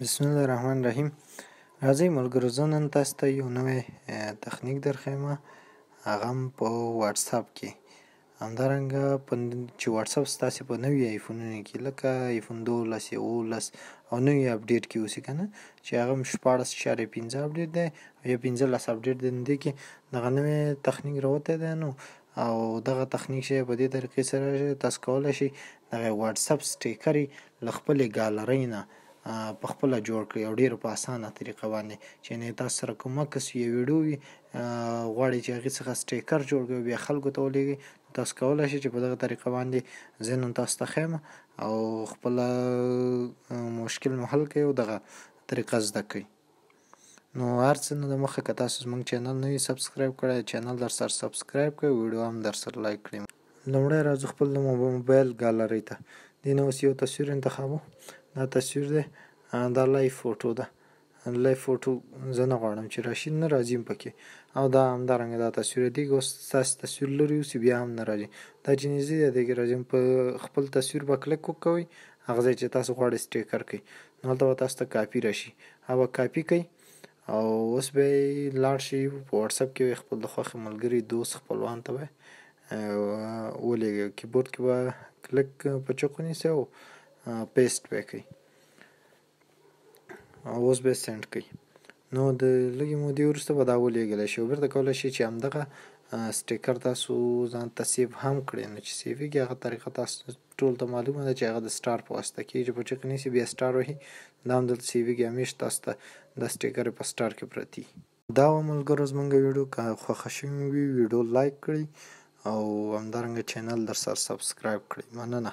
بسم الله الرحمن الرحیم. راځئ ملګرو، زه نن تاسو ته یو نوی تخنیک درښیم، هغه هم په واتساپ کې. همدارنګه په چې واتساپ ستاسې په نوي آیفونونو کې، لکه آیفون 12، 11 او نوي اپډیټ کې اوسي که نه، چې هغه هم 16.5 اپډیټ دی یا 15 اپډیټ دی، نو دې کې دغه نوی تخنیک راوتی دی. نو او دغه تخنیک چې په دې طریقې سره تاسو کولی شئ دغه واتساپ سټیکرې له خپلې ګالرۍ نه په خپله جوړ کړئ، او ډېره په اسانه طریقه باندې، چې یعنې تاسو سره کوم عکس یا ویډیو وي، غواړئ چې هغې څخه سټیکر جوړ کړئ او بیا خلکو ته ولېږئ، تاسو کولی شئ چې په دغه طریقه باندې زه نن تاسو ته ښیم او خپله مشکل مو حل کړئ او دغه طریقه زده کړئ. نو هر څه نه د مخه، که تاسو زموږ چینل نه وي سبسکرایب کړی، چینل در سره سبسکرایب کړئ، ویډیو هم در سره لایک کړئ. لومړی راځو خپل د موبایل ګالرۍ ته. دې نه اوس یو تصویر انتخابو. دا تصویر دی، دا لایف فوټو ده. لایف فوټو زه نه غواړم چې راشي، نه راځي هم پکې. او دا همدارنګه دا تصویر دی، اوس ستاسې تصویر لرې اوسي بیا هم نه راځي. دا چې نږدې دی دې کې راځي. په خپل تصویر به کلیک وکوئ، هغه ځای چې تاسو غواړئ سټیکر کړئ، نو هلته به تاسو ته کاپي راشي، هغه به کاپي کړئ او اوس به یې لاړ شئ په واتساپ کې به خپل د خوښې ملګري، دوست، خپلوان ته به ولېږئ. کیبورډ کې به کلیک په چوک ونیسئ او پیسټ به یې کړئ او اوس به یې سینډ کړئ. نو د لږې مودې وروسته به دا ولېږلی شي او بېرته کولی شئ چې همدغه سټیکر تاسو ځان ته سیو هم کړئ. نو چې سیوېږي هغه طریقه تاسو ټول ته معلومه ده چې هغه د سټار په واسطه کېږي، چې په چغې نیسي بیا سټار وهي، دا هم دلته سیوېږي. همیش تاسو ته دا سټیکر په سټار کې پرتي. دا وه ملګرو زمونږ ویډیو، که خوښه شوې وي ویډیو لایک کړئ او همدارنګه چینل در سره سبسکرایب کړئ. مننه.